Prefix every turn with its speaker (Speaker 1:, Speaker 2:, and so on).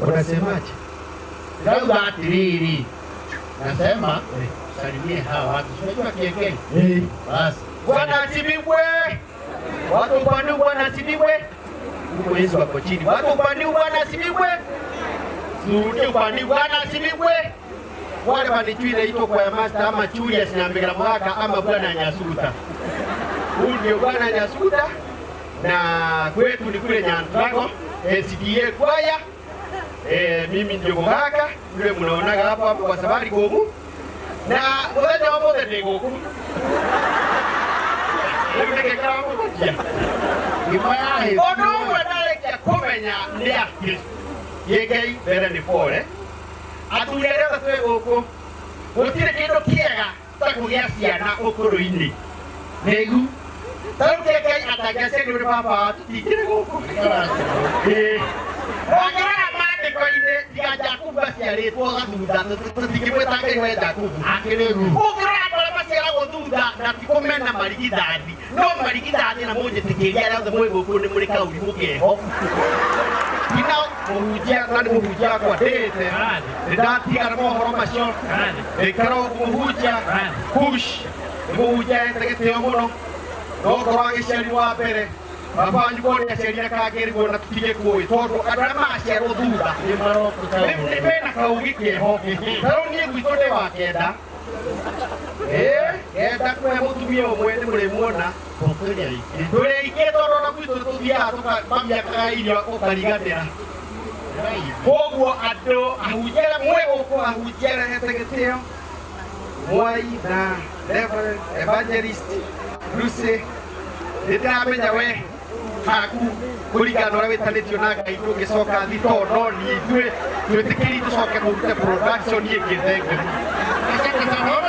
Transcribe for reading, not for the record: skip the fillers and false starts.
Speaker 1: Unasemaje?
Speaker 2: Ndauga atiriri, nasema salimie hawa watu. Si unajua Kiengei?
Speaker 1: Eh.
Speaker 2: Basi. Bwana asifiwe. Watu upande huu, Bwana asifiwe. Huko Yesu ako chini. Watu upande huu, Bwana asifiwe. Surudie upande huu, Bwana asifiwe. Wale wanijui naitwa kwa master ama Julius Nyambegera Mwaka ama Bwana Nyasuta. Huyu ndio Bwana Nyasuta na kwetu ni kule Nyantrago SDA kwaya. Mimi ndio Mugaka yule mnaonaga hapo hapo kwa safari gomu na muthenya wa mothe ndĩ gũkũ rĩu nĩkĩ kĩramũmakia.
Speaker 1: Ngima ya
Speaker 2: Ũndũ ũmwe ndarĩkia kũmenya nĩ atĩ Gĩkei mbere nĩ pore athuri arĩa othe twĩ gũkũ gũtirĩ kĩndũ kĩega ta kũgĩa ciana ũkũrũ-inĩ nĩgu ta rĩu Gĩkei atangĩaciarirwo nĩ baba wao tũtingĩrĩ gũkũ. Ĩĩ. Ũngĩrora maandĩko-inĩ tiga Jakubu aciarĩtwo gathutha tũtingĩmwĩta Ngai we Jakubu.
Speaker 1: Akĩrĩgu.
Speaker 2: Ũngĩrora andũ arĩa maciaragwo thutha na ti kũmena marigithathi no marigithathi na mũnjĩtĩkĩrie arĩa othe mwĩ gũkũ nĩ mũrĩ kaũrimũ keho tina mũhunjia na nĩ mũhunjia wakwa ndĩte nĩ ndatigana mohoro macio ndĩkara mũhunjia kush nĩ mũhunjia ete gĩtĩo mũno no ngorwo agĩciarirwo wa mbere baba wanyu korwo nĩ aciarire kangĩrigwo na tũtige kũĩ tondũ andũ arĩa magaciarwo thutha
Speaker 1: Nĩ maroka.
Speaker 2: nĩ mena kaũgĩ keho. Ta rĩu niĩ gwitũ ndĩ wa kenda. Ĩĩ, kenda kũhe mũtumia ũmwe nĩ mũrĩmuona.
Speaker 1: Tũrĩ aingĩ.
Speaker 2: Tũrĩ aingĩ tondũ ona gwitũ tũthiaga mamiakaga irio ũkariganĩra. Koguo andũ ahunjia arĩa mwĩ gũkũ ahunjia arĩa hete gĩtĩo Mwai na Reverend Evangelist Lucy nĩ ndĩramenya we haku kũringana na ũrĩa wĩtanĩtio na Ngai ndũngĩcoka thitoo no niĩ ithuĩ twĩtĩkĩri tũcoke kũrute production ĩngĩ. Thengiũ.
Speaker 1: Asante sana.